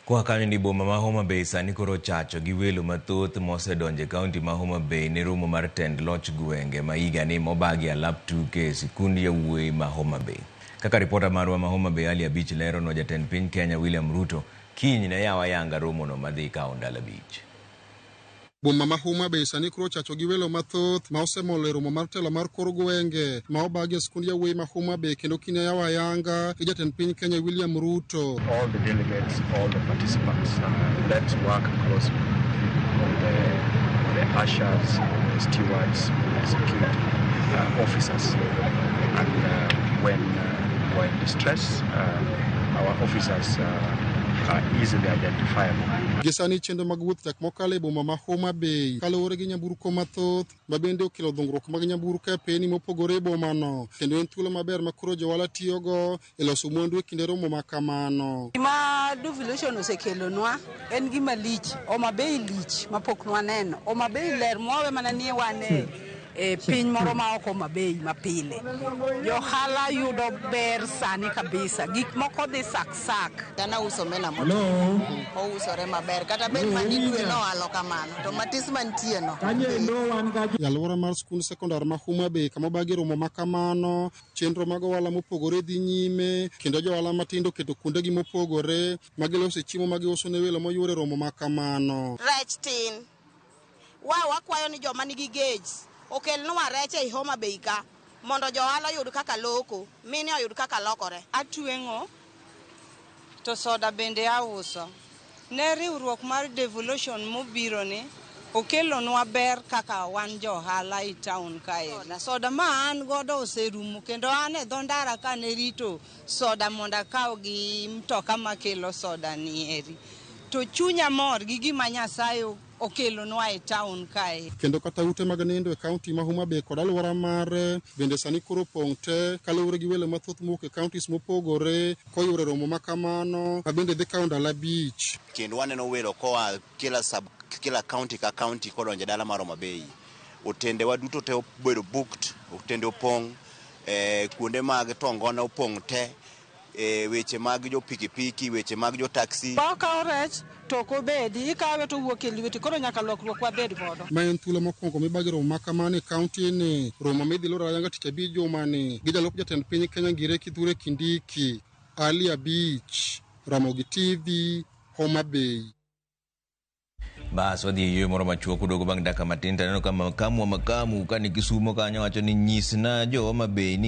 Koa kanyo ni boma ma Homa Bay sani koro ochacho gi welo mathoth mosedonjo e kaunti ma Homa Bay ne romo mar tend loch gwenge ma higani mobagi alap tuke e sikund yawuoyi ma Homa Bay. Kaka ripota marwa ma Homa Bay Ali Abich leronwa, jatend piny Kenya William Ruto kiny ne yaw ayanga romono madhi kawo ndalo 5. Boma ma Homa Bay sani koro ochacho gi welo mathoth ma osemolo e romo mar telo mar kor gwenge ma obagi e skund yawuoyi ma Homa Bay kendo kiny yaw ayanga gi jatend piny Kenya William Ruto. All the delegates, all the participants, let's work closely with the ushers, the stewards, the security officers. And when we're in distress, our officers are easily identifiable. Gi sani chenro mag wuoth tek mokalo e boma ma Homa Bay kaluwore gi nyamburko mathoth ma bende okelo dhungruok mag nyamburko e peni mopogore e bomano, kendo en thuolo maber ma koro johala tiyogo e loso mwandu e kinde romo ma kamano. Gima devolution osekelonwa en gima lich. Homa Bay lich mapok nwaneno. Homa Bay ler mwawe mana ni wan e piny moro ma ok Homa Bay mapile. Johala yudo ber sani kabisa. Gik moko dhi sak sak. An auso omena motwo. Ousore maber. Kata bed mana ni dwe noalo kamano. To matis mantie no. E alwora mar skund sekondar ma Homa Bay kama obagi romo ma kamano, chenro mag ohala mopogore dhi nyime kendo johala matindo oketo kuondegi mopogore ma gilose chiemo ma giuso ne welo moyuoro e romo ma kamano. Rech tin. Wa wakwayo ni joma nigi gauge okelnwa rech ei Homa Bay ka mondo johala oyud kaka loko, mine oyud kaka lokore. Atweng'o to soda bende auso. Ne riwruok mar devolution mobiro ni okelonwa ber kaka wan johala e town kae. Soda ma an godo oserumo kendo an e dho ndara kane rito soda mondo akaw gi mtoka makelo soda ni eri. To chunya mor gi gima Nyasaye okelonwa e town kae. Kendo kata ute mag nindo e kaunti ma Homa Bay kod alwora mare bende sani koro opong' te kaluwore gi welo mathoth mowuok e counties mopogore koyuoro e romo ma kamano ma bende dhi kawo ndalo 5. Kendo waneno welo koa kila sub, kila county ka county kodonjo e dala mar Homa Bay. Otendewa duto te obedo booked, otende opong', kuonde mag tongona opong' te, weche mag jo pikipiki, weche mag jo taxi. Wakawo rech to ok obedi, ikawe to owuok e lweti, koro nyaka lokruok wabed godo. Ma en thuolo mokwongo mibagi romo ma kamano e kaunti ni, romo midhi lor ayanga tich abich jumani gi jalup jatend piny Kenya Ngire Kithure Kindiki. Ali Abich, Ramogi TV, Homa Bay. Bas wadhi e yueyo moro machuok udogo bang' dakika matin to aneno ka makamu wa makamu ka ni Kisumo kanyo wacho ni nyisna jo Homa Bay ni